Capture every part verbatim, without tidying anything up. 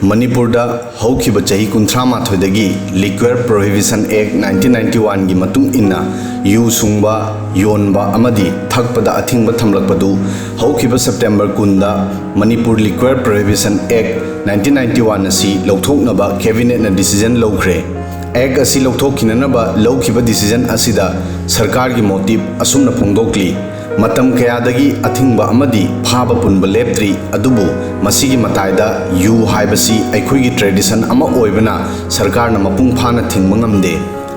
ꯃꯅꯤꯄꯨꯔꯗ ꯍꯧꯈꯤꯕ ꯆꯍꯤ ꯀꯨꯟꯊ꯭ꯔꯥ ꯃꯥꯊꯣꯏꯗꯒꯤ Liquor Prohibition Act nineteen ninety one ꯒꯤ ꯃꯇꯨꯡ ꯏꯟꯅ ꯌꯨ ꯁꯨꯡꯕ, ꯌꯣꯟꯕ ꯑꯃꯗꯤ ꯊꯛꯄꯗ ꯑꯊꯤꯡꯕ ꯊꯝꯂꯛꯄꯗꯨ ꯍꯧꯈꯤꯕ September ꯀꯨꯟꯗ Manipur Liquor Prohibition Act nineteen ninety one ꯑꯁꯤ ꯂꯧꯊꯣꯛꯅꯕ Cabinet ꯅ decision ꯂꯧꯈ꯭ꯔꯦ꯫ Act ꯑꯁꯤ ꯂꯧꯊꯣꯛꯈꯤꯅꯅꯕ ꯂꯧꯈꯤꯕ decision ꯑꯁꯤꯗ ꯁꯔꯀꯥꯔꯒꯤ motive ꯑꯁꯨꯝꯅ ꯐꯣꯡꯗꯣꯛꯂꯤ꯫ ꯃꯇꯝ ꯀꯌꯥꯗꯒꯤ ꯑꯊꯤꯡꯕ ꯑꯃꯗꯤ ꯐꯥꯕ ꯄꯨꯟꯕ ꯂꯦꯞꯇ꯭ꯔꯤ, ꯑꯗꯨꯕꯨ ꯃꯁꯤꯒꯤ ꯃꯇꯥꯏꯗ ꯌꯨ ꯍꯥꯏꯕꯁꯤ ꯑꯩꯈꯣꯏꯒꯤ tradition ꯑꯃ ꯑꯣꯏꯕꯅ ꯁꯔꯀꯥꯔꯅ ꯃꯄꯨꯡ ꯐꯥꯅ ꯊꯤꯡꯕ ꯉꯝꯗꯦ꯫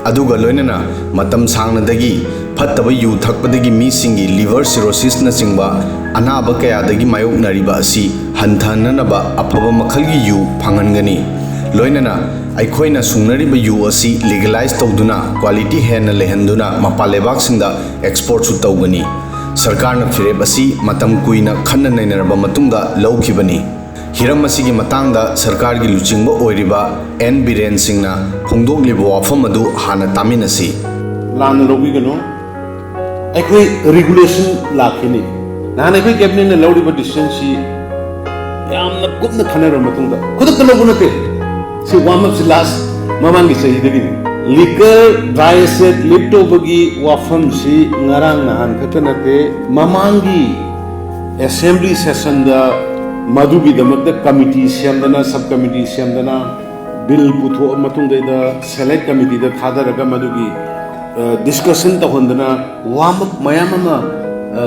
ꯑꯗꯨꯒ ꯂꯣꯏꯅꯅ ꯃꯇꯝ ꯁꯥꯡꯅꯗꯒꯤ ꯐꯠꯇꯕ ꯌꯨ ꯊꯛꯄꯗꯒꯤ ꯃꯤꯁꯤꯡꯒꯤ liver cirrhosis ꯅꯆꯤꯡꯕ ꯑꯅꯥꯕ ꯀꯌꯥꯗꯒꯤ ꯃꯥꯌꯣꯛꯅꯔꯤꯕ ꯑꯁꯤ ꯍꯟꯊꯍꯟꯅꯅꯕ ꯑꯐꯕ ꯃꯈꯜꯒꯤ ꯌꯨ ꯐꯪꯍꯟꯒꯅꯤ꯫ ꯂꯣꯏꯅꯅ ꯑꯩꯈꯣꯏꯅ ꯁꯨꯡꯅꯔꯤꯕ ꯌꯨ ꯑꯁꯤ legalize ꯇꯧꯗꯨꯅ quality ꯍꯦꯟꯅ ꯂꯩꯍꯟꯗꯨꯅ ꯃꯄꯥꯟ ꯂꯩꯕꯥꯛꯁꯤꯡꯗ exportꯁꯨ ꯇꯧꯒꯅꯤ꯫ ꯁꯔꯀꯥꯔꯅ ꯐꯤꯔꯦꯞ ꯑꯁꯤ ꯃꯇꯝ ꯀꯨꯏꯅ ꯈꯟꯅ ꯅꯩꯅꯔꯕ ꯃꯇꯨꯡꯗ ꯂꯧꯈꯤꯕꯅꯤ꯫ ꯍꯤꯔꯝ ꯑꯁꯤꯒꯤ ꯃꯇꯥꯡꯗ ꯁꯔꯀꯥꯔꯒꯤ ꯂꯨꯆꯤꯡꯕ ꯑꯣꯏꯔꯤꯕ ꯑꯦꯟ ꯕꯤꯔꯦꯟ ꯁꯤꯡꯅ ꯐꯣꯡꯗꯣꯛꯂꯤꯕ ꯋꯥꯐꯝ ꯑꯗꯨ ꯍꯥꯟꯅ ꯇꯥꯃꯤꯟꯅꯁꯤ꯫ ꯂꯥꯟꯅ ꯂꯧꯕꯤꯒꯅꯨ꯫ ꯑꯩꯈꯣꯏ regulation ꯂꯥꯛꯈꯤꯅꯤ꯫ ꯅꯍꯥꯟ ꯑꯩꯈꯣꯏ Cabinet ꯅ ꯂꯧꯔꯤꯕ decision ꯁꯤ ꯌꯥꯝꯅ ꯀꯨꯞꯅ ꯈꯟꯅꯔꯕ ꯃꯇꯨꯡꯗ ꯈꯨꯗꯛꯇ ꯂꯧꯕ ꯅꯠꯇꯦ꯫ ꯁꯤ warm up ꯁꯤ last ꯃꯃꯥꯡꯒꯤ ꯆꯍꯤꯗꯒꯤꯅꯤ꯫ Liquor dry asset lift ꯇꯧꯕꯒꯤ ꯋꯥꯐꯝꯁꯤ ꯉꯔꯥꯡ ꯅꯍꯥꯟ ꯈꯛꯇ ꯅꯠꯇꯦ, ꯃꯃꯥꯡꯒꯤ assembly session ꯗ ꯃꯗꯨꯒꯤꯗꯃꯛꯇ committee ꯁꯦꯝꯗꯅ, sub committee ꯁꯦꯝꯗꯅ, bill ꯄꯨꯊꯣꯛꯑ ꯃꯇꯨꯡꯗꯩꯗ select committee ꯗ ꯊꯥꯗꯔꯒ ꯃꯗꯨꯒꯤ, ꯑ, discussion ꯇꯧꯍꯟꯗꯅ, warm up ꯃꯌꯥꯝ ꯑꯃ, ꯑ,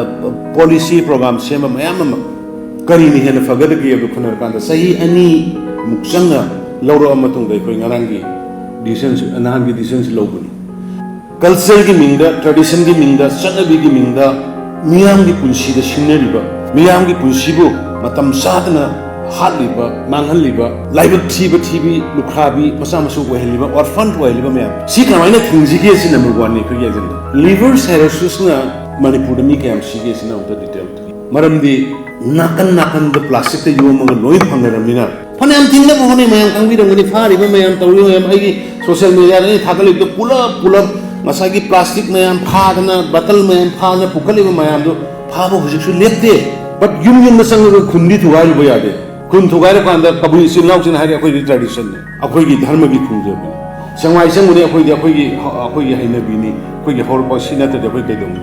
policy program ꯁꯦꯝꯕ ꯃꯌꯥꯝ ꯑꯃ ꯀꯔꯤꯅ ꯍꯦꯟꯅ ꯐꯒꯗꯒꯦ ꯍꯥꯏꯕꯗꯨ ꯈꯟꯅꯔꯀꯥꯟꯗ ꯆꯍꯤ ꯑꯅꯤꯃꯨꯛ ꯆꯪꯅ ꯂꯧꯔꯛꯑ ꯃꯇꯨꯡꯗ ꯑꯩꯈꯣꯏ ꯉꯔꯥꯡꯒꯤ decision ꯁꯤ, ꯅꯍꯥꯟꯒꯤ decision ꯁꯤ ꯂꯧꯕꯅꯤ꯫ Culture ꯒꯤ ꯃꯤꯡꯗ, tradition ꯒꯤ ꯃꯤꯡꯗ, ꯆꯠꯅꯕꯤꯒꯤ ꯃꯤꯡꯗ ꯃꯤꯌꯥꯝꯒꯤ ꯄꯨꯟꯁꯤꯗ ꯁꯤꯡꯅꯔꯤꯕ, ꯃꯤꯌꯥꯝꯒꯤ ꯄꯨꯟꯁꯤꯕꯨ ꯃꯇꯝ ꯆꯥꯗꯅ ꯍꯥꯠꯂꯤꯕ, ꯃꯥꯡꯍꯜꯂꯤꯕ, ꯂꯥꯏꯕꯛ ꯊꯤꯕ ꯊꯤꯕꯤ, ꯂꯨꯈ꯭ꯔꯥꯕꯤ, ꯃꯆꯥ ꯃꯁꯨ ꯑꯣꯏꯍꯜꯂꯤꯕ, orphan ꯑꯣꯏꯍꯜꯂꯤꯕ ꯃꯌꯥꯝ ꯁꯤ ꯀꯃꯥꯏꯅ ꯊꯤꯡꯁꯤꯒꯦ ꯁꯤ number one ꯅꯤ ꯑꯩꯈꯣꯏꯒꯤ agenda꯫ Liver cirrhosis ꯅ ꯃꯅꯤꯄꯨꯔꯗ ꯃꯤ ꯀꯌꯥꯝ ꯁꯤꯒꯦ ꯁꯤꯅ ꯑꯃꯨꯛꯇ detail꯫ ꯃꯔꯝꯗꯤ ꯅꯥꯀꯟ ꯅꯥꯀꯟꯗ plastic ꯇ ꯌꯣꯝꯃꯒ ꯂꯣꯏ ꯐꯪꯅꯔꯕꯅꯤꯅ ꯐꯅꯌꯥꯝ ꯊꯤꯡꯅꯕ ꯍꯣꯠꯅꯩ, ꯃꯌꯥꯝ ꯈꯪꯕꯤꯔꯝꯒꯅꯤ꯫ ꯐꯥꯔꯤꯕ ꯃꯌꯥꯝ, ꯇꯧꯔꯤꯕ ꯃꯌꯥꯝ, ꯑꯩꯒꯤ social media ꯗ ꯑꯩꯅ ꯊꯥꯒꯠꯂꯤꯕꯗꯣ ꯄꯨꯂꯞ ꯄꯨꯂꯞ ꯉꯁꯥꯏꯒꯤ plastic ꯃꯌꯥꯝ ꯐꯥꯗꯅ, bottle ꯃꯌꯥꯝ ꯐꯥꯗꯅ ꯄꯨꯈꯠꯂꯤꯕ ꯃꯌꯥꯝꯗꯣ ꯐꯥꯕ ꯍꯧꯖꯤꯛꯁꯨ ꯂꯦꯞꯇꯦ꯫ But ꯌꯨꯝ ꯌꯨꯝꯗ ꯆꯪꯉꯒ ꯈꯨꯟꯗꯤ ꯊꯨꯒꯥꯏꯔꯨꯕ ꯌꯥꯗꯦ꯫ ꯈꯨꯟ ꯊꯨꯒꯥꯏꯔꯀꯥꯟꯗ ꯀꯕꯨꯏ ꯏꯆꯤꯜ ꯏꯅꯥꯎꯁꯤꯡꯅ ꯍꯥꯏꯔꯦ, "ꯑꯩꯈꯣꯏꯗꯤ ꯇ꯭ꯔꯦꯗꯤꯁꯟꯅꯤ, ꯑꯩꯈꯣꯏꯒꯤ ꯙꯔꯃꯒꯤ ꯈꯣꯡꯖꯕꯅꯤ, ꯁꯦꯡꯃꯥꯏ ꯆꯪꯕꯅꯤ, ꯑꯩꯈꯣꯏꯗꯤ ꯑꯩꯈꯣꯏꯒꯤ ꯑꯩꯈꯣꯏꯒꯤ ꯍꯩꯅꯕꯤꯅꯤ, ꯑꯩꯈꯣꯏꯒꯤ ꯍꯧꯔꯛꯐꯝ ꯁꯤ ꯅꯠꯇ꯭ꯔꯗꯤ ꯑꯩꯈꯣꯏ ꯀꯩꯗꯧꯅꯤ?"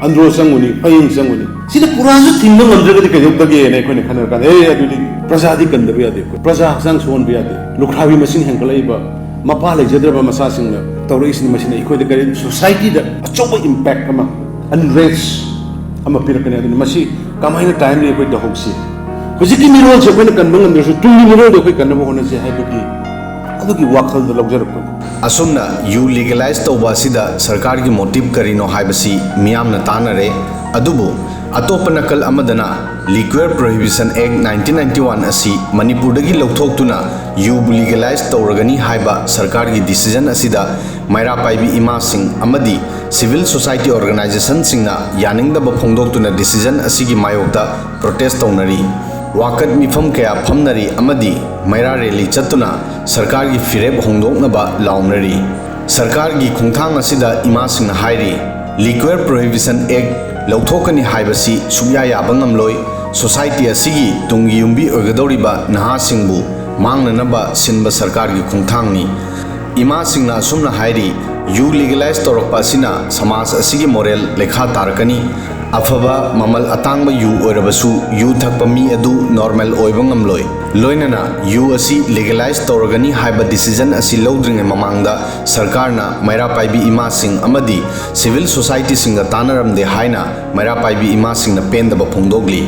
ꯑꯟꯗ꯭ꯔꯣ ꯆꯪꯉꯨꯅꯤ, ꯐꯌꯦꯡ ꯆꯪꯉꯨꯅꯤ꯫ ꯁꯤꯗ ꯄꯨꯔꯥꯁꯨ ꯊꯤꯡꯕ ꯉꯝꯗ꯭ꯔꯒꯗꯤ ꯀꯩꯗꯧꯗꯒꯦꯅ ꯑꯩꯈꯣꯏꯅ ꯈꯟꯅꯔꯀꯥꯟꯗ, "ꯑꯦ, ꯑꯗꯨꯗꯤ ꯄ꯭ꯔꯖꯥꯗꯤ ꯀꯟꯗꯕ ꯌꯥꯗꯦ, ꯑꯩꯈꯣꯏ ꯄ꯭ꯔꯖꯥ ꯍꯛꯆꯥꯡ ꯁꯣꯛꯍꯟꯕ ꯌꯥꯗꯦ, ꯂꯨꯈ꯭ꯔꯥꯕꯤ ꯃꯁꯤꯡ ꯍꯦꯟꯒꯠꯂꯛꯏꯕ, ꯃꯄꯥ ꯂꯩꯖꯗ꯭ꯔꯕ ꯃꯆꯥꯁꯤꯡꯅ ꯇꯧꯔꯛꯏꯁꯤꯅ, ꯃꯁꯤꯅ ꯑꯩꯈꯣꯏꯗ ꯀꯔꯤ, ꯁꯣꯁꯥꯏꯇꯤꯗ ꯑꯆꯧꯕ ꯏꯝꯄꯦꯛ ꯑꯃ, ꯑꯟꯔꯦꯁ ꯑꯃ ꯄꯤꯔꯛꯀꯅꯤ꯫ ꯑꯗꯨꯅ ꯃꯁꯤ ꯀꯃꯥꯏꯅ ꯇꯥꯏꯝꯂꯤ ꯑꯩꯈꯣꯏ ꯇꯧꯍꯧꯁꯤ? ꯍꯧꯖꯤꯛꯀꯤ ꯃꯤꯔꯣꯜꯁꯦ ꯑꯩꯈꯣꯏꯅ ꯀꯟꯕ ꯉꯝꯗ꯭ꯔꯁꯨ, ꯇꯨꯡꯒꯤ ꯃꯤꯔꯣꯜꯗꯣ ꯑꯩꯈꯣꯏ ꯀꯟꯅꯕ ꯍꯣꯠꯅꯁꯤ ꯍꯥꯏꯕꯒꯤ ꯑꯗꯨꯒꯤ ꯋꯥꯈꯜꯗ ꯂꯧꯖꯔꯛꯄꯅꯤ꯫ ꯑꯁꯨꯝꯅ ꯌꯨ ꯂꯤꯒꯦꯂꯥꯏꯖ ꯇꯧꯕ ꯑꯁꯤꯗ ꯁꯔꯀꯥꯔꯒꯤ ꯃꯣꯇꯤꯚ ꯀꯔꯤꯅꯣ ꯍꯥꯏꯕꯁꯤ ꯃꯤꯌꯥꯝꯅ ꯇꯥꯟꯅꯔꯦ꯫ ꯑꯗꯨꯕꯨ ꯑꯇꯣꯞꯄ ꯅꯥꯀꯜ ꯑꯃꯗꯅ Liquor Prohibition Act nineteen ninety one ꯑꯁꯤ ꯃꯅꯤꯄꯨꯔꯗꯒꯤ ꯂꯧꯊꯣꯛꯇꯨꯅ ꯌꯨꯕꯨ ꯂꯤꯒꯦꯂꯥꯏꯖ ꯇꯧꯔꯒꯅꯤ ꯍꯥꯏꯕ ꯁꯔꯀꯥꯔꯒꯤ ꯗꯤꯁꯤꯖꯟ ꯑꯁꯤꯗ ꯃꯩꯔꯥ ꯄꯥꯏꯕꯤ ꯏꯃꯥꯁꯤꯡ ꯑꯃꯗꯤ ꯁꯤꯚꯤꯜ ꯁꯣꯁꯥꯏꯇꯤ ꯑꯣꯔꯒꯅꯥꯏꯖꯦꯁꯟꯁꯤꯡꯅ ꯌꯥꯅꯤꯡꯗꯕ ꯐꯣꯡꯗꯣꯛꯇꯨꯅ ꯗꯤꯁꯤꯖꯟ ꯑꯁꯤꯒꯤ ꯃꯥꯌꯣꯛꯇ ꯄ꯭ꯔꯣꯇꯦꯁ ꯇꯧꯅꯔꯤ꯫ ꯋꯥꯀꯠ ꯃꯤꯐꯝ ꯀꯌꯥ ꯐꯝꯅꯔꯤ ꯑꯃꯗꯤ ꯃꯩꯔꯥ ꯔꯦꯂꯤ ꯆꯠꯇꯨꯅ ꯁꯔꯀꯥꯔꯒꯤ ꯐꯤꯔꯦꯞ ꯍꯣꯡꯗꯣꯛꯅꯕ ꯂꯥꯎꯅꯔꯤ꯫ ꯁꯔꯀꯥꯔꯒꯤ ꯈꯣꯡꯊꯥꯡ ꯑꯁꯤꯗ ꯏꯃꯥꯁꯤꯡꯅ ꯍꯥꯏꯔꯤ, Liquor Prohibition Act ꯂꯧꯊꯣꯛꯀꯅꯤ ꯍꯥꯏꯕꯁꯤ ꯁꯨꯛꯌꯥ ꯌꯥꯕ ꯉꯝꯂꯣꯏ꯫ ꯁꯣꯁꯥꯏꯇꯤ ꯑꯁꯤꯒꯤ ꯇꯨꯡꯒꯤ ꯌꯨꯝꯕꯤ ꯑꯣꯏꯒꯗꯧꯔꯤꯕ ꯅꯍꯥꯁꯤꯡꯕꯨ ꯃꯥꯡꯅꯅꯕ ꯁꯤꯟꯕ ꯁꯔꯀꯥꯔꯒꯤ ꯈꯣꯡꯊꯥꯡꯅꯤ꯫ ꯏꯃꯥꯁꯤꯡꯅ ꯑꯁꯨꯝꯅ ꯍꯥꯏꯔꯤ, ꯌꯨ ꯂꯤꯒꯦꯂꯥꯏꯖ ꯇꯧꯔꯛꯄ ꯑꯁꯤꯅ ꯁꯃꯥꯖ ꯑꯁꯤꯒꯤ ꯃꯣꯔꯦꯜ ꯂꯩꯈꯥ ꯇꯥꯔꯛꯀꯅꯤ꯫ ꯑꯐꯕ ꯃꯃꯜ ꯑꯇꯥꯡꯕ ꯌꯨ ꯑꯣꯏꯔꯕꯁꯨ ꯌꯨ ꯊꯛꯄ ꯃꯤ ꯑꯗꯨ ꯅꯣꯔꯃꯦꯜ ꯑꯣꯏꯕ ꯉꯝꯂꯣꯏ꯫ ꯂꯣꯏꯅꯅ ꯌꯨ ꯑꯁꯤ ꯂꯤꯒꯦꯂꯥꯏꯖ ꯇꯧꯔꯒꯅꯤ ꯍꯥꯏꯕ ꯗꯤꯁꯤꯖꯟ ꯑꯁꯤ ꯂꯧꯗ꯭ꯔꯤꯉꯩ ꯃꯃꯥꯡꯗ ꯁꯔꯀꯥꯔꯅ ꯃꯩꯔꯥ ꯄꯥꯏꯕꯤ ꯏꯃꯥꯁꯤꯡ ꯑꯃꯗꯤ ꯁꯤꯚꯤꯜ ꯁꯣꯁꯥꯏꯇꯤꯁꯤꯡꯒ ꯇꯥꯟꯅꯔꯝꯗꯦ ꯍꯥꯏꯅ ꯃꯩꯔꯥ ꯄꯥꯏꯕꯤ ꯏꯃꯥꯁꯤꯡꯅ ꯄꯦꯟꯗꯕ ꯐꯣꯡꯗꯣꯛꯂꯤ꯫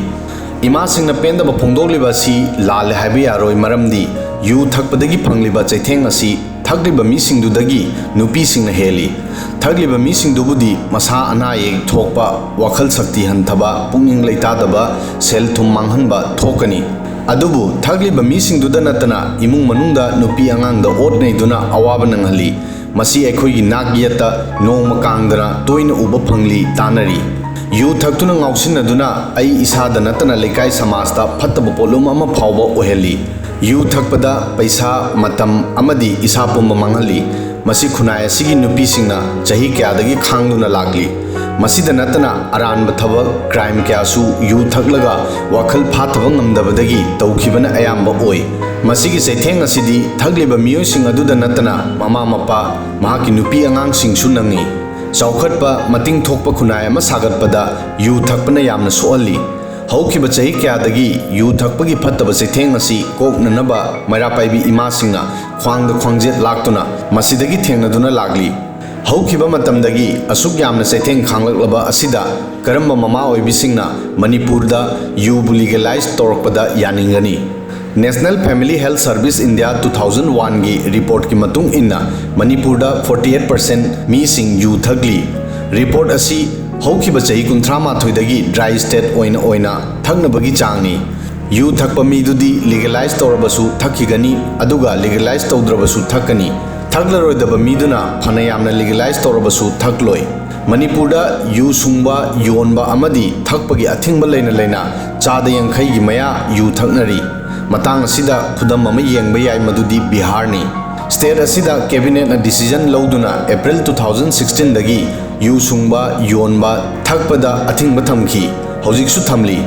ꯏꯃꯥꯁꯤꯡꯅ ꯄꯦꯟꯗꯕ ꯐꯣꯡꯗꯣꯛꯂꯤꯕ ꯑꯁꯤ ꯂꯥꯜꯂꯦ ꯍꯥꯏꯕ ꯌꯥꯔꯣꯏ, ꯃꯔꯝꯗꯤ ꯌꯨ ꯊꯛꯄꯗꯒꯤ ꯐꯪꯂꯤꯕ ꯆꯩꯊꯦꯡ ꯑꯁꯤ ꯊꯛꯂꯤꯕ ꯃꯤꯁꯤꯡꯗꯨꯗꯒꯤ ꯅꯨꯄꯤꯁꯤꯡꯅ ꯍꯦꯜꯂꯤ꯫ ꯊꯛꯂꯤꯕ ꯃꯤꯁꯤꯡꯗꯨꯕꯨꯗꯤ ꯃꯁꯥ ꯑꯅꯥ ꯑꯌꯦꯛ ꯊꯣꯛꯄ, ꯋꯥꯈꯜ ꯁꯛꯇꯤ ꯍꯟꯊꯕ, ꯄꯨꯛꯅꯤꯡ ꯂꯩꯇꯥꯗꯕ, ꯁꯦꯜ ꯊꯨꯝ ꯃꯥꯡꯍꯟꯕ ꯊꯣꯛꯀꯅꯤ꯫ ꯑꯗꯨꯕꯨ ꯊꯛꯂꯤꯕ ꯃꯤꯁꯤꯡꯗꯨꯗ ꯅꯠꯇꯅ ꯏꯃꯨꯡ ꯃꯅꯨꯡꯗ ꯅꯨꯄꯤ ꯑꯉꯥꯡꯗ ꯑꯣꯠ ꯅꯩꯗꯨꯅ ꯑꯋꯥꯕ ꯅꯪꯍꯜꯂꯤ꯫ ꯃꯁꯤ ꯑꯩꯈꯣꯏꯒꯤ ꯅꯥꯛ ꯌꯦꯠꯇ ꯅꯣꯡꯃ ꯀꯥꯡꯗꯅ ꯇꯣꯏꯅ ꯎꯕ ꯐꯪꯂꯤ, ꯇꯥꯅꯔꯤ꯫ ꯌꯨ ꯊꯛꯇꯨꯅ ꯉꯥꯎꯁꯤꯟꯅꯗꯨꯅ ꯑꯩ ꯏꯁꯥꯗ ꯅꯠꯇꯅ ꯂꯩꯀꯥꯏ ꯁꯃꯥꯖꯇ ꯐꯠꯇꯕ ꯄꯣꯠꯂꯨꯝ ꯑꯃ ꯐꯥꯎꯕ ꯑꯣꯏꯍꯜꯂꯤ꯫ ꯌꯨ ꯊꯛꯄꯗ ꯄꯩꯁꯥ, ꯃꯇꯝ ꯑꯃꯗꯤ ꯏꯁꯥ ꯄꯨꯝꯕ ꯃꯥꯡꯍꯜꯂꯤ꯫ ꯃꯁꯤ ꯈꯨꯟꯅꯥꯏ ꯑꯁꯤꯒꯤ ꯅꯨꯄꯤꯁꯤꯡꯅ ꯆꯍꯤ ꯀꯌꯥꯗꯒꯤ ꯈꯥꯡꯗꯨꯅ ꯂꯥꯛꯂꯤ꯫ ꯃꯁꯤꯗ ꯅꯠꯇꯅ ꯑꯔꯥꯟꯕ ꯊꯕꯛ, ꯀ꯭ꯔꯥꯏꯝ ꯀꯌꯥꯁꯨ ꯌꯨ ꯊꯛꯂꯒ ꯋꯥꯈꯜ ꯐꯥꯊꯕ ꯉꯝꯗꯕꯗꯒꯤ ꯇꯧꯈꯤꯕꯅ ꯑꯌꯥꯝꯕ ꯑꯣꯏ꯫ ꯃꯁꯤꯒꯤ ꯆꯩꯊꯦꯡ ꯑꯁꯤꯗꯤ ꯊꯛꯂꯤꯕ ꯃꯤꯑꯣꯏꯁꯤꯡ ꯑꯗꯨꯗ ꯅꯠꯇꯅ ꯃꯃꯥ ꯃꯄꯥ, ꯃꯍꯥꯛꯀꯤ ꯅꯨꯄꯤ ꯑꯉꯥꯡꯁꯤꯡꯁꯨ ꯅꯪꯉꯤ꯫ ꯆꯥꯎꯈꯠꯄ, ꯃꯇꯤꯡ ꯊꯣꯛꯄ ꯈꯨꯟꯅꯥꯏ ꯑꯃ ꯁꯥꯒꯠꯄꯗ ꯌꯨ ꯊꯛꯄꯅ ꯌꯥꯝꯅ ꯁꯣꯛꯍꯜꯂꯤ꯫ ꯍꯧꯈꯤꯕ ꯆꯍꯤ ꯀꯌꯥꯗꯒꯤ ꯌꯨ ꯊꯛꯄꯒꯤ ꯐꯠꯇꯕ ꯆꯩꯊꯦꯡ ꯑꯁꯤ ꯀꯣꯛꯅꯅꯕ ꯃꯩꯔꯥ ꯄꯥꯏꯕꯤ ꯏꯃꯥꯁꯤꯡꯅ ꯈ꯭ꯋꯥꯡꯗ ꯈ꯭ꯋꯥꯡꯖꯦꯠ ꯂꯥꯛꯇꯨꯅ ꯃꯁꯤꯗꯒꯤ ꯊꯦꯡꯅꯗꯨꯅ ꯂꯥꯛꯂꯤ꯫ ꯍꯧꯈꯤꯕ ꯃꯇꯝꯗꯒꯤ ꯑꯁꯨꯛ ꯌꯥꯝꯅ ꯆꯩꯊꯦꯡ ꯈꯥꯡꯂꯛꯂꯕ ꯑꯁꯤꯗ ꯀꯔꯝꯕ ꯃꯃꯥ ꯑꯣꯏꯕꯤꯁꯤꯡꯅ ꯃꯅꯤꯄꯨꯔꯗ ꯌꯨꯕꯨ ꯂꯤꯒꯦꯂꯥꯏꯖ ꯇꯧꯔꯛꯄꯗ ꯌꯥꯅꯤꯡꯒꯅꯤ? National Family Health Service India two thousand one ꯒꯤ ꯔꯤꯄꯣꯔꯠꯀꯤ ꯃꯇꯨꯡ ꯏꯟꯅ ꯃꯅꯤꯄꯨꯔꯗ forty eight percent ꯃꯤꯁꯤꯡ ꯌꯨ ꯊꯛꯂꯤ꯫ ꯔꯤꯄꯣꯔꯠ ꯑꯁꯤ ꯍꯧꯈꯤꯕ ꯆꯍꯤ ꯀꯨꯟꯊ꯭ꯔꯥ ꯃꯥꯊꯣꯏꯗꯒꯤ ꯗ꯭ꯔꯥꯏ ꯁ꯭ꯇꯦꯠ ꯑꯣꯏꯅ ꯑꯣꯏꯅ ꯊꯛꯅꯕꯒꯤ ꯆꯥꯡꯅꯤ꯫ ꯌꯨ ꯊꯛꯄ ꯃꯤꯗꯨꯗꯤ ꯂꯤꯒꯦꯂꯥꯏꯖ ꯇꯧꯔꯕꯁꯨ ꯊꯛꯈꯤꯒꯅꯤ, ꯑꯗꯨꯒ ꯂꯤꯒꯦꯂꯥꯏꯖ ꯇꯧꯗ꯭ꯔꯕꯁꯨ ꯊꯛꯀꯅꯤ꯫ ꯊꯛꯂꯔꯣꯏꯗꯕ ꯃꯤꯗꯨꯅ ꯐꯅ ꯌꯥꯝꯅ ꯂꯤꯒꯦꯂꯥꯏꯖ ꯇꯧꯔꯕꯁꯨ ꯊꯛꯂꯣꯏ꯫ ꯃꯅꯤꯄꯨꯔꯗ ꯌꯨ ꯁꯨꯡꯕ, ꯌꯣꯟꯕ ꯑꯃꯗꯤ ꯊꯛꯄꯒꯤ ꯑꯊꯤꯡꯕ ꯂꯩꯅ ꯂꯩꯅ ꯆꯥꯗ ꯌꯥꯡꯈꯩꯒꯤ ꯃꯌꯥ ꯌꯨ ꯊꯛꯅꯔꯤ꯫ ꯃꯇꯥꯡ ꯑꯁꯤꯗ ꯈꯨꯗꯝ ꯑꯃ ꯌꯦꯡꯕ ꯌꯥꯏ, ꯃꯗꯨꯗꯤ ꯕꯤꯍꯥꯔꯅꯤ꯫ ꯁ꯭ꯇꯦꯠ ꯑꯁꯤꯗ ꯀꯦꯕꯤꯅꯦꯠꯅ ꯗꯤꯁꯤꯖꯟ ꯂꯧꯗꯨꯅ ꯑꯦꯄ꯭ꯔꯤꯜ two thousand sixteen ꯗꯒꯤ ꯌꯨ ꯁꯨꯡꯕ, ꯌꯣꯟꯕ, ꯊꯛꯄꯗ ꯑꯊꯤꯡꯕ ꯊꯝꯈꯤ, ꯍꯧꯖꯤꯛꯁꯨ ꯊꯝꯂꯤ꯫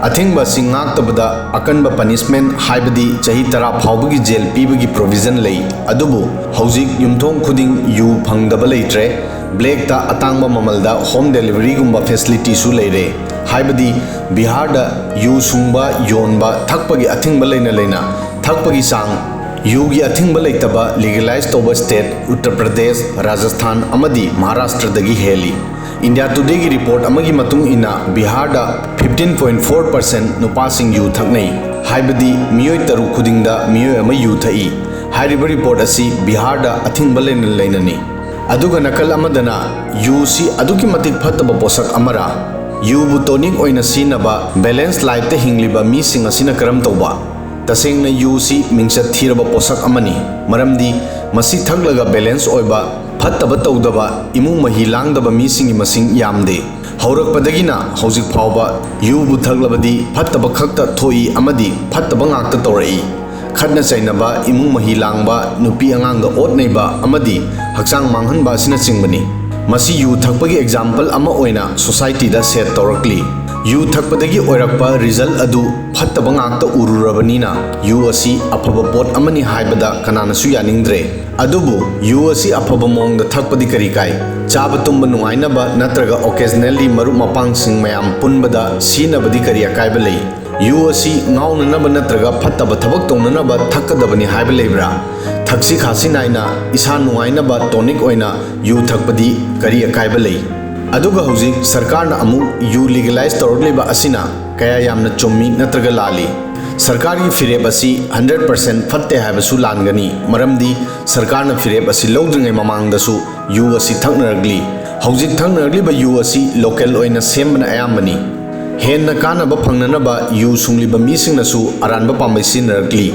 ꯑꯊꯤꯡꯕ ꯑꯁꯤ ꯉꯥꯛꯇꯕꯗ ꯑꯀꯟꯕ ꯄꯅꯤꯁꯃꯦꯟ, ꯍꯥꯏꯕꯗꯤ ꯆꯍꯤ ꯇꯔꯥ ꯐꯥꯎꯕꯒꯤ ꯖꯦꯜ ꯄꯤꯕꯒꯤ ꯄ꯭ꯔꯣꯚꯤꯖꯟ ꯂꯩ꯫ ꯑꯗꯨꯕꯨ ꯍꯧꯖꯤꯛ ꯌꯨꯝꯊꯣꯡ ꯈꯨꯗꯤꯡ ꯌꯨ ꯐꯪꯗꯕ ꯂꯩꯇ꯭ꯔꯦ꯫ ꯕ꯭ꯂꯦꯛꯇ ꯑꯇꯥꯡꯕ ꯃꯃꯜꯗ ꯍꯣꯝ ꯗꯦꯂꯤꯚꯔꯤꯒꯨꯝꯕ ꯐꯦꯁꯤꯂꯤꯇꯤꯁꯨ ꯂꯩꯔꯦ꯫ ꯍꯥꯏꯕꯗꯤ ꯕꯤꯍꯥꯔꯗ ꯌꯨ ꯁꯨꯡꯕ, ꯌꯣꯟꯕ, ꯊꯛꯄꯒꯤ ꯑꯊꯤꯡꯕ ꯂꯩꯅ ꯂꯩꯅ ꯊꯛꯄꯒꯤ ꯆꯥꯡ ꯌꯨꯒꯤ ꯑꯊꯤꯡꯕ ꯂꯩꯇꯕ ꯂꯤꯒꯦꯂꯥꯏꯖ ꯇꯧꯕ ꯁ꯭ꯇꯦꯠ ꯎꯠꯇꯔ ꯄ꯭ꯔꯗꯦꯁ, ꯔꯥꯖꯁꯊꯥꯟ ꯑꯃꯗꯤ ꯃꯍꯥꯔꯥꯁꯇ꯭ꯔꯗꯒꯤ ꯍꯦꯜꯂꯤ꯫ ꯏꯟꯗꯤꯌꯥ ꯇꯨꯗꯦꯒꯤ ꯔꯤꯄꯣꯔꯠ ꯑꯃꯒꯤ ꯃꯇꯨꯡ ꯏꯟꯅ ꯕꯤꯍꯥꯔꯗ fifteen point four percent ꯅꯨꯄꯥꯁꯤꯡ ꯌꯨ ꯊꯛꯅꯩ, ꯍꯥꯏꯕꯗꯤ ꯃꯤꯑꯣꯏ ꯇꯔꯨꯛ ꯈꯨꯗꯤꯡꯗ ꯃꯤꯑꯣꯏ ꯑꯃ ꯌꯨ ꯊꯛꯏ꯫ ꯍꯥꯏꯔꯤꯕ ꯔꯤꯄꯣꯔꯠ ꯑꯁꯤ ꯕꯤꯍꯥꯔꯗ ꯑꯊꯤꯡꯕ ꯂꯩꯅ ꯂꯩꯅꯅꯤ꯫ ꯑꯗꯨꯒ ꯅꯥꯀꯜ ꯑꯃꯗꯅ ꯌꯨꯁꯤ ꯑꯗꯨꯛꯀꯤ ꯃꯇꯤꯛ ꯐꯠꯇꯕ ꯄꯣꯠꯁꯛ ꯑꯃꯔꯥ? ꯌꯨꯕꯨ ꯇꯣꯅꯤꯛ ꯑꯣꯏꯅ ꯁꯤꯖꯤꯟꯅꯕ ꯕꯦꯂꯦꯟꯁ ꯂꯥꯏꯐꯇ ꯍꯤꯡꯂꯤꯕ ꯃꯤꯁꯤꯡ ꯑꯁꯤꯅ ꯀꯔꯝ ꯇꯧꯕ? ꯇꯁꯦꯡꯅ ꯌꯨꯁꯤ ꯃꯤꯡꯆꯠ ꯊꯤꯔꯕ ꯄꯣꯠꯁꯛ ꯑꯃꯅꯤ, ꯃꯔꯝꯗꯤ ꯃꯁꯤ ꯊꯛꯂꯒ ꯕꯦꯂꯦꯟꯁ ꯑꯣꯏꯕ, ꯐꯠꯇꯕ ꯇꯧꯗꯕ, ꯏꯃꯨꯡ ꯃꯍꯤ ꯂꯥꯡꯗꯕ ꯃꯤꯁꯤꯡꯒꯤ ꯃꯁꯤꯡ ꯌꯥꯝꯗꯦ꯫ ꯍꯧꯔꯛꯄꯗꯒꯤꯅ ꯍꯧꯖꯤꯛ ꯐꯥꯎꯕ ꯌꯨꯕꯨ ꯊꯛꯂꯕꯗꯤ ꯐꯠꯇꯕ ꯈꯛꯇ ꯊꯣꯛꯏ ꯑꯃꯗꯤ ꯐꯠꯇꯕ ꯉꯥꯛꯇ ꯇꯧꯔꯛꯏ꯫ ꯈꯠꯅ ꯆꯩꯅꯕ, ꯏꯃꯨꯡ ꯃꯍꯤ ꯂꯥꯡꯕ, ꯅꯨꯄꯤ ꯑꯉꯥꯡꯗ ꯑꯣꯠ ꯅꯩꯕ ꯑꯃꯗꯤ ꯍꯛꯆꯥꯡ ꯃꯥꯡꯍꯟꯕ ꯑꯁꯤꯅꯆꯤꯡꯕꯅꯤ꯫ ꯃꯁꯤ ꯌꯨ ꯊꯛꯄꯒꯤ ꯑꯦꯛꯖꯥꯝꯄꯜ ꯑꯃ ꯑꯣꯏꯅ ꯁꯣꯁꯥꯏꯇꯤꯗ ꯁꯦꯠ ꯇꯧꯔꯛꯂꯤ꯫ ꯌꯨ ꯊꯛꯄꯗꯒꯤ ꯑꯣꯏꯔꯛꯄ ꯔꯤꯖꯜ ꯑꯗꯨ ꯐꯠꯇꯕ ꯉꯥꯛꯇ ꯎꯔꯨꯔꯕꯅꯤꯅ ꯌꯨ ꯑꯁꯤ ꯑꯐꯕ ꯄꯣꯠ ꯑꯃꯅꯤ ꯍꯥꯏꯕꯗ ꯀꯅꯥꯅꯁꯨ ꯌꯥꯅꯤꯡꯗ꯭ꯔꯦ꯫ ꯑꯗꯨꯕꯨ ꯌꯨ ꯑꯁꯤ ꯑꯐꯕ ꯃꯑꯣꯡꯗ ꯊꯛꯄꯗꯤ ꯀꯔꯤ ꯀꯥꯏ? ꯆꯥꯕ ꯇꯨꯝꯕ ꯅꯨꯡꯉꯥꯏꯅꯕ ꯅꯠꯇ꯭ꯔꯒ ꯑꯣꯀꯦꯖꯅꯦꯜꯂꯤ ꯃꯔꯨꯞ ꯃꯄꯥꯡꯁꯤꯡ ꯃꯌꯥꯝ ꯄꯨꯟꯕꯗ ꯁꯤꯖꯤꯟꯅꯕꯗꯤ ꯀꯔꯤ ꯑꯀꯥꯏꯕ ꯂꯩ? ꯌꯨ ꯑꯁꯤ ꯉꯥꯎꯅꯅꯕ ꯅꯠꯇ꯭ꯔꯒ ꯐꯠꯇꯕ ꯊꯕꯛ ꯇꯧꯅꯅꯕ ꯊꯛꯀꯗꯕꯅꯤ ꯍꯥꯏꯕ ꯂꯩꯕ꯭ꯔꯥ? ꯊꯛꯁꯤ ꯈꯥꯁꯤ ꯅꯥꯏꯅ ꯏꯁꯥ ꯅꯨꯡꯉꯥꯏꯅꯕ ꯇꯣꯅꯤꯛ ꯑꯣꯏꯅ ꯌꯨ ꯊꯛꯄꯗꯤ ꯀꯔꯤ ꯑꯀꯥꯏꯕ ꯂꯩ? ꯑꯗꯨꯒ ꯍꯧꯖꯤꯛ ꯁꯔꯀꯥꯔꯅ ꯑꯃꯨꯛ ꯌꯨ ꯂꯤꯒꯦꯂꯥꯏꯖ ꯇꯧꯔꯛꯂꯤꯕ ꯑꯁꯤꯅ ꯀꯌꯥ ꯌꯥꯝꯅ ꯆꯨꯝꯃꯤ ꯅꯠꯇ꯭ꯔꯒ ꯂꯥꯜꯂꯤ? ꯁꯔꯀꯥꯔꯒꯤ ꯐꯤꯔꯦꯞ ꯑꯁꯤ ꯍꯟꯗ꯭ꯔꯦꯠ ꯄꯥꯔꯁꯦꯟ ꯐꯠꯇꯦ ꯍꯥꯏꯕꯁꯨ ꯂꯥꯟꯒꯅꯤ, ꯃꯔꯝꯗꯤ ꯁꯔꯀꯥꯔꯅ ꯐꯤꯔꯦꯞ ꯑꯁꯤ ꯂꯧꯗ꯭ꯔꯤꯉꯩ ꯃꯃꯥꯡꯗꯁꯨ ꯌꯨ ꯑꯁꯤ ꯊꯛꯅꯔꯛꯂꯤ꯫ ꯍꯧꯖꯤꯛ ꯊꯛꯅꯔꯛꯂꯤꯕ ꯌꯨ ꯑꯁꯤ ꯂꯣꯀꯦꯜ ꯑꯣꯏꯅ ꯁꯦꯝꯕꯅ ꯑꯌꯥꯝꯕꯅꯤ꯫ ꯍꯦꯟꯅ ꯀꯥꯟꯅꯕ ꯐꯪꯅꯅꯕ ꯌꯨ ꯁꯨꯡꯂꯤꯕ ꯃꯤꯁꯤꯡꯅꯁꯨ ꯑꯔꯥꯟꯕ ꯄꯥꯝꯕꯩ ꯁꯤꯖꯤꯟꯅꯔꯛꯂꯤ꯫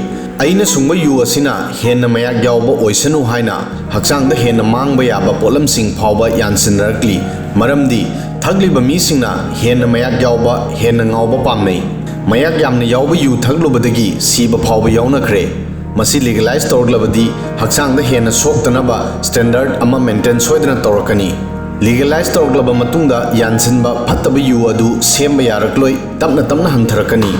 ꯑꯩꯅ ꯁꯨꯡꯕ ꯌꯨ ꯑꯁꯤꯅ ꯍꯦꯟꯅ ꯃꯌꯥꯛ ꯌꯥꯎꯕ ꯑꯣꯏꯁꯅꯨ ꯍꯥꯏꯅ ꯍꯛꯆꯥꯡꯗ ꯍꯦꯟꯅ ꯃꯥꯡꯕ ꯌꯥꯕ ꯄꯣꯠꯂꯝꯁꯤꯡ ꯐꯥꯎꯕ ꯌꯥꯟꯁꯤꯟꯅꯔꯛꯂꯤ, ꯃꯔꯝꯗꯤ ꯊꯛꯂꯤꯕ ꯃꯤꯁꯤꯡꯅ ꯍꯦꯟꯅ ꯃꯌꯥꯛ ꯌꯥꯎꯕ, ꯍꯦꯟꯅ ꯉꯥꯎꯕ ꯄꯥꯝꯅꯩ꯫ ꯃꯌꯥꯛ ꯌꯥꯝꯅ ꯌꯥꯎꯕ ꯌꯨ ꯊꯛꯂꯨꯕꯗꯒꯤ ꯁꯤꯕ ꯐꯥꯎꯕ ꯌꯥꯎꯅꯈ꯭ꯔꯦ꯫ ꯃꯁꯤ ꯂꯤꯒꯦꯂꯥꯏꯖ ꯇꯧꯔꯛꯂꯕꯗꯤ ꯍꯛꯆꯥꯡꯗ ꯍꯦꯟꯅ ꯁꯣꯛꯇꯅꯕ ꯁ꯭ꯇꯦꯟꯗꯔꯗ ꯑꯃ ꯃꯦꯟꯇꯦꯟ ꯁꯣꯏꯗꯅ ꯇꯧꯔꯛꯀꯅꯤ꯫ ꯂꯤꯒꯦꯂꯥꯏꯖ ꯇꯧꯔꯛꯂꯕ ꯃꯇꯨꯡꯗ ꯌꯥꯟꯁꯤꯟꯕ ꯐꯠꯇꯕ ꯌꯨ ꯑꯗꯨ ꯁꯦꯝꯕ ꯌꯥꯔꯛꯂꯣꯏ, ꯇꯞꯅ ꯇꯞꯅ ꯍꯟꯊꯔꯛꯀꯅꯤ꯫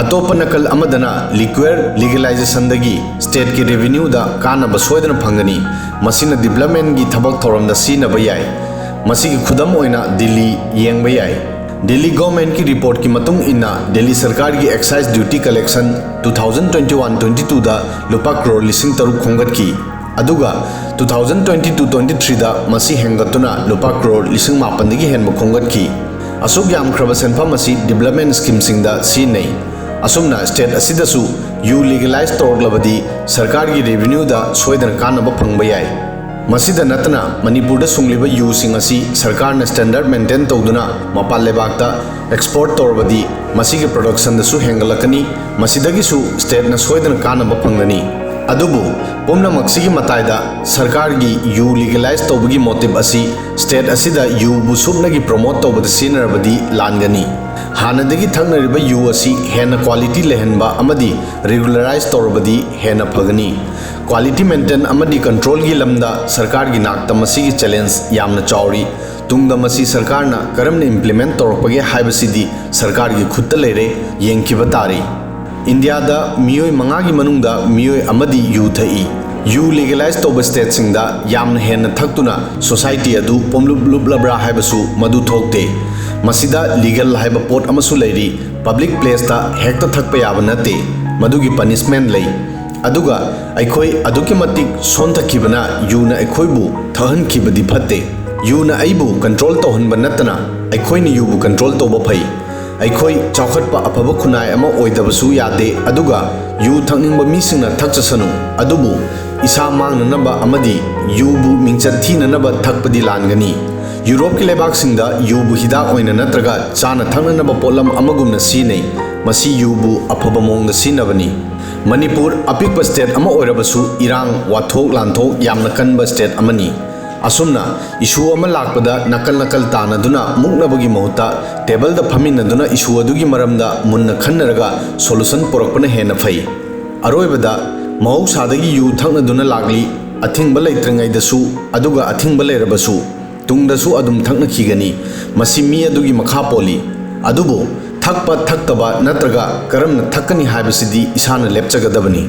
ꯑꯇꯣꯞꯄ ꯅꯥꯀꯜ ꯑꯃꯗꯅ ꯂꯤꯀ꯭ꯋꯔ ꯂꯤꯒꯦꯂꯥꯏꯖꯦꯁꯟꯗꯒꯤ ꯁ꯭ꯇꯦꯠꯀꯤ ꯔꯦꯚꯤꯅ꯭ꯌꯨꯗ ꯀꯥꯟꯅꯕ ꯁꯣꯏꯗꯅ ꯐꯪꯒꯅꯤ꯫ ꯃꯁꯤꯅ ꯗꯤꯕ꯭ꯂꯞꯃꯦꯟꯒꯤ ꯊꯕꯛ ꯊꯧꯔꯝꯗ ꯁꯤꯖꯤꯟꯅꯕ ꯌꯥꯏ꯫ ꯃꯁꯤꯒꯤ ꯈꯨꯗꯝ ꯑꯣꯏꯅ ꯗꯤꯜꯂꯤ ꯌꯦꯡꯕ ꯌꯥꯏ꯫ ꯗꯤꯜꯂꯤ ꯒꯣꯔꯃꯦꯟꯠꯀꯤ ꯔꯤꯄꯣꯔꯠꯀꯤ ꯃꯇꯨꯡ ꯏꯟꯅ ꯗꯤꯜꯂꯤ ꯁꯔꯀꯥꯔꯒꯤ excise duty collection two thousand twenty one twenty ꯇꯨꯗ ꯂꯨꯄꯥ ꯀ꯭ꯔꯣꯔ ꯂꯤꯁꯤꯡ ꯇꯔꯨꯛ ꯈꯣꯝꯒꯠꯈꯤ꯫ ꯑꯗꯨꯒ two thousand twenty two twenty ꯊ꯭ꯔꯤꯗ ꯃꯁꯤ ꯍꯦꯟꯒꯠꯇꯨꯅ ꯂꯨꯄꯥ ꯀ꯭ꯔꯣꯔ ꯂꯤꯁꯤꯡ ꯃꯥꯄꯟꯗꯒꯤ ꯍꯦꯟꯕ ꯈꯣꯝꯒꯠꯈꯤ꯫ ꯑꯁꯨꯛ ꯌꯥꯝꯈ꯭ꯔꯕ ꯁꯦꯟꯐꯝ ꯑꯁꯤ ꯗꯤꯕ꯭ꯂꯞꯃꯦꯟ ꯁ꯭ꯀꯤꯝꯁꯤꯡꯗ ꯁꯤꯖꯤꯟꯅꯩ꯫ ꯑꯁꯨꯝꯅ ꯁ꯭ꯇꯦꯠ ꯑꯁꯤꯗꯁꯨ ꯌꯨ ꯂꯤꯒꯦꯂꯥꯏꯖ ꯇꯧꯔꯛꯂꯕꯗꯤ ꯁꯔꯀꯥꯔꯒꯤ ꯔꯦꯚꯤꯅ꯭ꯌꯨꯗ ꯁꯣꯏꯗꯅ ꯀꯥꯟꯅꯕ ꯐꯪꯕ ꯌꯥꯏ꯫ ꯃꯁꯤꯗ ꯅꯠꯇꯅ ꯃꯅꯤꯄꯨꯔꯗ ꯁꯨꯡꯂꯤꯕ ꯌꯨꯁꯤꯡ ꯑꯁꯤ ꯁꯔꯀꯥꯔꯅ ꯁ꯭ꯇꯦꯟꯗꯔꯗ ꯃꯦꯟꯇꯦꯟ ꯇꯧꯗꯨꯅ ꯃꯄꯥꯟ ꯂꯩꯕꯥꯛꯇ ꯑꯦꯛꯁꯄꯣꯔꯠ ꯇꯧꯔꯕꯗꯤ ꯃꯁꯤꯒꯤ ꯄ꯭ꯔꯗꯛꯁꯟꯗꯁꯨ ꯍꯦꯟꯒꯠꯂꯛꯀꯅꯤ꯫ ꯃꯁꯤꯗꯒꯤꯁꯨ ꯁ꯭ꯇꯦꯠꯅ ꯁꯣꯏꯗꯅ ꯀꯥꯟꯅꯕ ꯐꯪꯒꯅꯤ꯫ ꯑꯗꯨꯕꯨ ꯄꯨꯝꯅꯃꯛꯁꯤꯒꯤ ꯃꯇꯥꯏꯗ ꯁꯔꯀꯥꯔꯒꯤ ꯌꯨ ꯂꯤꯒꯦꯂꯥꯏꯖ ꯇꯧꯕꯒꯤ ꯃꯣꯇꯤꯕ ꯑꯁꯤ ꯁ꯭ꯇꯦꯠ ꯑꯁꯤꯗ ꯌꯨꯕꯨ ꯁꯨꯞꯅꯒꯤ ꯄ꯭ꯔꯣꯃꯣꯠ ꯇꯧꯕꯗ ꯁꯤꯖꯤꯟꯅꯔꯕꯗꯤ ꯂꯥꯟꯒꯅꯤ꯫ ꯍꯥꯟꯅꯗꯒꯤ ꯊꯛꯅꯔꯤꯕ ꯌꯨ ꯑꯁꯤ ꯍꯦꯟꯅ ꯀ꯭ꯋꯥꯂꯤꯇꯤ ꯂꯩꯍꯟꯕ ꯑꯃꯗꯤ ꯔꯤꯒꯨꯂꯔꯥꯏꯖ ꯇꯧꯔꯕꯗꯤ ꯍꯦꯟꯅ ꯐꯒꯅꯤ꯫ ꯀ꯭ꯋꯥꯂꯤꯇꯤ ꯃꯦꯟꯇꯦꯟ ꯑꯃꯗꯤ ꯀꯟꯇ꯭ꯔꯣꯜꯒꯤ ꯂꯝꯗ ꯁꯔꯀꯥꯔꯒꯤ ꯅꯥꯛꯇ ꯃꯁꯤꯒꯤ ꯆꯦꯂꯦꯟꯖ ꯌꯥꯝꯅ ꯆꯥꯎꯔꯤ꯫ ꯇꯨꯡꯗ ꯃꯁꯤ ꯁꯔꯀꯥꯔꯅ ꯀꯔꯝꯅ ꯏꯝꯄ꯭ꯂꯤꯃꯦꯟꯠ ꯇꯧꯔꯛꯄꯒꯦ ꯍꯥꯏꯕꯁꯤꯗꯤ ꯁꯔꯀꯥꯔꯒꯤ ꯈꯨꯠꯇ ꯂꯩꯔꯦ, ꯌꯦꯡꯈꯤꯕ ꯇꯥꯔꯤ꯫ ꯏꯟꯗꯤꯌꯥꯗ ꯃꯤꯑꯣꯏ ꯃꯉꯥꯒꯤ ꯃꯅꯨꯡꯗ ꯃꯤꯑꯣꯏ ꯑꯃꯗꯤ ꯌꯨ ꯊꯛꯏ꯫ ꯌꯨ ꯂꯤꯒꯦꯂꯥꯏꯖ ꯇꯧꯕ ꯁ꯭ꯇꯦꯠꯁꯤꯡꯗ ꯌꯥꯝꯅ ꯍꯦꯟꯅ ꯊꯛꯇꯨꯅ ꯁꯣꯁꯥꯏꯇꯤ ꯑꯗꯨ ꯄꯣꯝꯂꯨꯞ ꯂꯨꯞꯂꯕ꯭ꯔꯥ ꯍꯥꯏꯕꯁꯨ ꯃꯗꯨ ꯊꯣꯛꯇꯦ꯫ ꯃꯁꯤꯗ ꯂꯤꯒꯦꯜ ꯍꯥꯏꯕ ꯄꯣꯠ ꯑꯃꯁꯨ ꯂꯩꯔꯤ꯫ ꯄꯕ꯭ꯂꯤꯛ ꯄ꯭ꯂꯦꯁꯇ ꯍꯦꯛꯇ ꯊꯛꯄ ꯌꯥꯕ ꯅꯠꯇꯦ, ꯃꯗꯨꯒꯤ ꯄꯅꯤꯁꯃꯦꯟꯠ ꯂꯩ꯫ ꯑꯗꯨꯒ ꯑꯩꯈꯣꯏ ꯑꯗꯨꯛꯀꯤ ꯃꯇꯤꯛ ꯁꯣꯟꯊꯈꯤꯕꯅ ꯌꯨꯅ ꯑꯩꯈꯣꯏꯕꯨ ꯊꯛꯍꯟꯈꯤꯕꯗꯤ ꯐꯠꯇꯦ꯫ ꯌꯨꯅ ꯑꯩꯕꯨ ꯀꯟꯇ꯭ꯔꯣꯜ ꯇꯧꯍꯟꯕ ꯅꯠꯇꯅ ꯑꯩꯈꯣꯏꯅ ꯌꯨꯕꯨ ꯀꯟꯇ꯭ꯔꯣꯜ ꯇꯧꯕ ꯐꯩ꯫ ꯑꯩꯈꯣꯏ ꯆꯥꯎꯈꯠꯄ ꯑꯐꯕ ꯈꯨꯟꯅꯥꯏ ꯑꯃ ꯑꯣꯏꯗꯕꯁꯨ ꯌꯥꯗꯦ, ꯑꯗꯨꯒ ꯌꯨ ꯊꯛꯅꯤꯡꯕ ꯃꯤꯁꯤꯡꯅ ꯊꯛꯆꯁꯅꯨ, ꯑꯗꯨꯕꯨ ꯏꯁꯥ ꯃꯥꯡꯅꯅꯕ ꯑꯃꯗꯤ ꯌꯨꯕꯨ ꯃꯤꯡꯆꯠ ꯊꯤꯅꯅꯕ ꯊꯛꯄꯗꯤ ꯂꯥꯟꯒꯅꯤ꯫ ꯌꯨꯔꯣꯞꯀꯤ ꯂꯩꯕꯥꯛꯁꯤꯡꯗ ꯌꯨꯕꯨ ꯍꯤꯗꯥꯛ ꯑꯣꯏꯅ ꯅꯠꯇ꯭ꯔꯒ ꯆꯥꯅ ꯊꯛꯅꯅꯕ ꯄꯣꯠꯂꯝ ꯑꯃꯒꯨꯝꯅ ꯁꯤꯖꯤꯟꯅꯩ꯫ ꯃꯁꯤ ꯌꯨꯕꯨ ꯑꯐꯕ ꯃꯑꯣꯡꯗ ꯁꯤꯖꯤꯟꯅꯕꯅꯤ꯫ ꯃꯅꯤꯄꯨꯔ ꯑꯄꯤꯛꯄ ꯁ꯭ꯇꯦꯠ ꯑꯃ ꯑꯣꯏꯔꯕꯁꯨ ꯏꯔꯥꯡ, ꯋꯥꯊꯣꯛ, ꯂꯥꯟꯊꯣꯛ ꯌꯥꯝꯅ ꯀꯟꯕ ꯁ꯭ꯇꯦꯠ ꯑꯃꯅꯤ꯫ ꯑꯁꯨꯝꯅ ꯏꯁꯨ ꯑꯃ ꯂꯥꯛꯄꯗ ꯅꯥꯀꯜ ꯅꯥꯀꯜ ꯇꯥꯟꯅꯗꯨꯅ ꯃꯨꯛꯅꯕꯒꯤ ꯃꯍꯨꯠꯇ ꯇꯦꯕꯜꯗ ꯐꯝꯃꯤꯟꯅꯗꯨꯅ ꯏꯁꯨ ꯑꯗꯨꯒꯤ ꯃꯔꯝꯗ ꯃꯨꯟꯅ ꯈꯟꯅꯔꯒ ꯁꯣꯂꯨꯁꯟ ꯄꯨꯔꯛꯄꯅ ꯍꯦꯟꯅ ꯐꯩ꯫ ꯑꯔꯣꯏꯕꯗ, ꯃꯍꯧꯁꯥꯗꯒꯤ ꯌꯨ ꯊꯛꯅꯗꯨꯅ ꯂꯥꯛꯂꯤ, ꯑꯊꯤꯡꯕ ꯂꯩꯇ꯭ꯔꯤꯉꯩꯗꯁꯨ, ꯑꯗꯨꯒ ꯑꯊꯤꯡꯕ ꯂꯩꯔꯕꯁꯨ ꯇꯨꯡꯗꯁꯨ ꯑꯗꯨꯝ ꯊꯛꯅꯈꯤꯒꯅꯤ꯫ ꯃꯁꯤ ꯃꯤ ꯑꯗꯨꯒꯤ ꯃꯈꯥ ꯄꯣꯜꯂꯤ꯫ ꯑꯗꯨꯕꯨ ꯊꯛꯄ ꯊꯛꯇꯕ ꯅꯠꯇ꯭ꯔꯒ ꯀꯔꯝꯅ ꯊꯛꯀꯅꯤ ꯍꯥꯏꯕꯁꯤꯗꯤ ꯏꯁꯥꯅ ꯂꯦꯞꯆꯒꯗꯕꯅꯤ꯫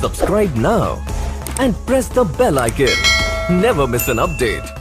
Subscribe now and press the bell icon. Never miss an update.